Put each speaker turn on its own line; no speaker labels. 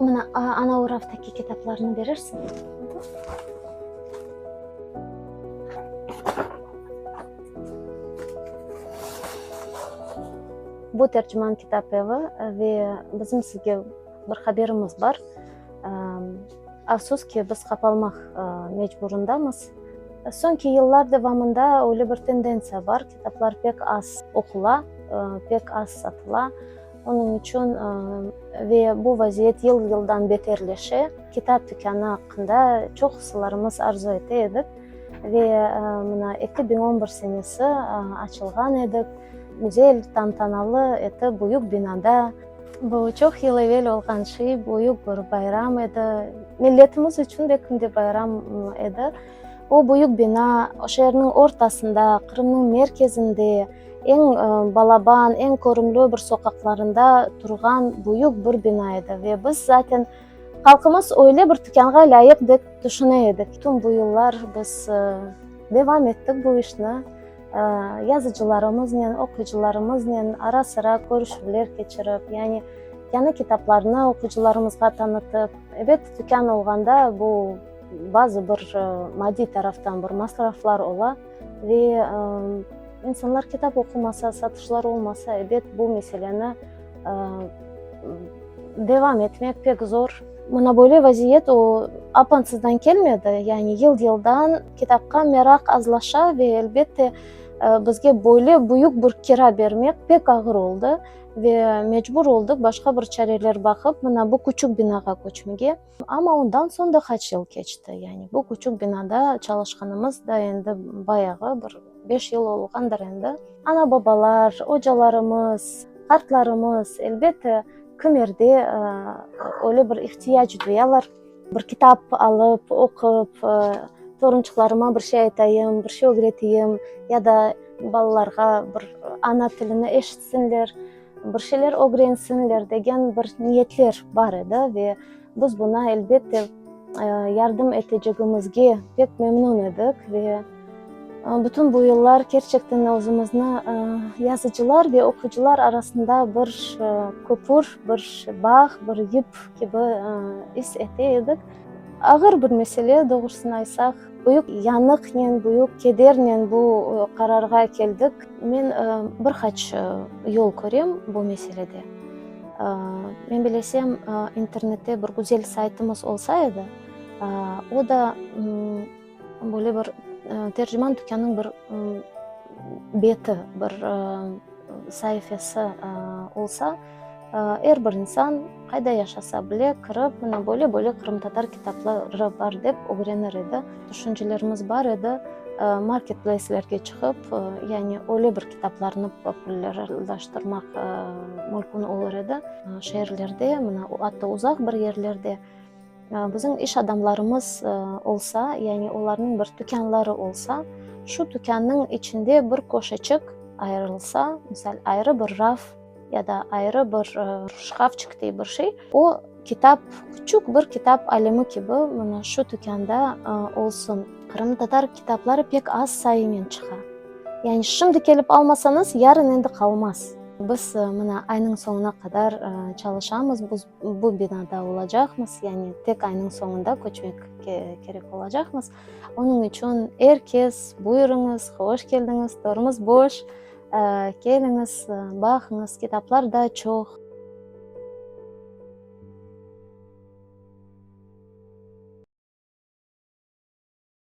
Mına, ana o raftaki kitaplarnı berersiñ? Bu Terciman kitap evi ve bizim sizge bir haberimiz bar. Afsus ki, biz qapalmaq mecburındamız. Soñki yıllar devamında öyle bir tendentsiya bar, kitaplar pek az oqula, pek az satıla. Onıñ içün ve bu vaziyet yıl-yıldan beterleşe. Kitap tükânı aqqında çoqusılarımız arzu ete edik ve mına 2011 senesi açılğan edik, güzel, tantanalı etip, büyük binada. Bu çoq yıl evel olğan şey, büyük bir bayram edi. Milletimiz içün de kimde bayram edi. O büyük bina şeerniñ ortasında, Qırımnıñ merkezinde, eñ balaban, eñ körümli bir soqaqlarında turğan büyük bir bina edi. Ve biz zaten halqımız öyle bir tükânğa lâyıq dep tüşüne edik. Tüm bu yıllar biz devam ettik bu işni. Yazıcılarımıznen, oquyıcılarımıznen ara-sıra körüşüvler keçirip, yani yañı kitaplarnı oquyıcılarımızğa tanıtıp. Ebet, tükân olğanda bu bazı bir maddiy taraftan bir masraflar ola ve insanlar kitap oqumasa, satışlar olmasa, ebet, bu meseleni devam etmek pek zor. Mına böyle vaziyet o apansızdan kelmedi, yani yıl-yıldan kitapqa meraq azlaşa ve elbette bizge böyle büyük bir kira bermek pek ağır oldı ve mecbur oldıq başqa bir çareler baqıp mına bu küçük binağa köçmege. Amma ondan soñ da qaç yıl keçti, yani bu küçük binada çalışqanımız da endi bayağı bir beş yıl olğandır endi. Ana-babalar, ocalarımız, qartlarımız, elbette, kimerde öyle bir ihtiyac duyalar, bir kitap alıp, oqup, torunçıqlarıma bir şey aytayım, bir şey ögreteyim ya da balalarğa bir ana tilini eşitsinler, bir şeyler ögrensinler degen bir niyetler bar edi ve biz buna, elbette, yardım etecegimizge pek memnün edik ve bütün bu yıllar kerçekten özümizni yazıcılar ve oquyıcılar arasında bir köpür, bir bağ, bir yip kibi is ete edik. Ağır bir mesele, doğrusını aytsaq. Büyük yanıqnen, büyük kedernen bu qararğa keldik. Men bir qaç yol körem bu meselede. Men bilesem, internette bir güzel saytımız olsa edi, o da böyle bir Terciman tükânınıñ bir beti, bir saifesi olsa, er bir insan qayda yaşasa bile kirip, mına böyle-böyle qırımtatar kitapları bar dep ögrenir edi. Tüşüncelerimiz bar edi, marketpleyslerge çıqıp, yani öyle bir kitaplarnı populârlaştırmaq mümkün olur edi. Şeerlerde, mına atta uzaq bir yerlerde Bizim iş adamlarımız olsa, yani olarnıñ bir tükânları olsa, şu tükânnıñ içinde bir köşeçik ayırılsa, misal, ayrı bir raf ya da ayrı bir şkafçik dey bir şey, o kitap, küçük bir kitap alemi kibi mına şu tükânda olsun. Qırımtatar kitapları pek az sayınen çıqa. Yani şimdi kelip almasañız, yarın endi qalmaz. Biz mına aynıñ soñuna qadar çalışamız, biz bu binada olacaqmız, yani tek aynıñ soñunda köçmek kerek olacaqmız. Onıñ içün er kes, buyurıñız, hoş keldiñiz, törümiz boş, keliñiz, baqıñız, kitaplar da çoq.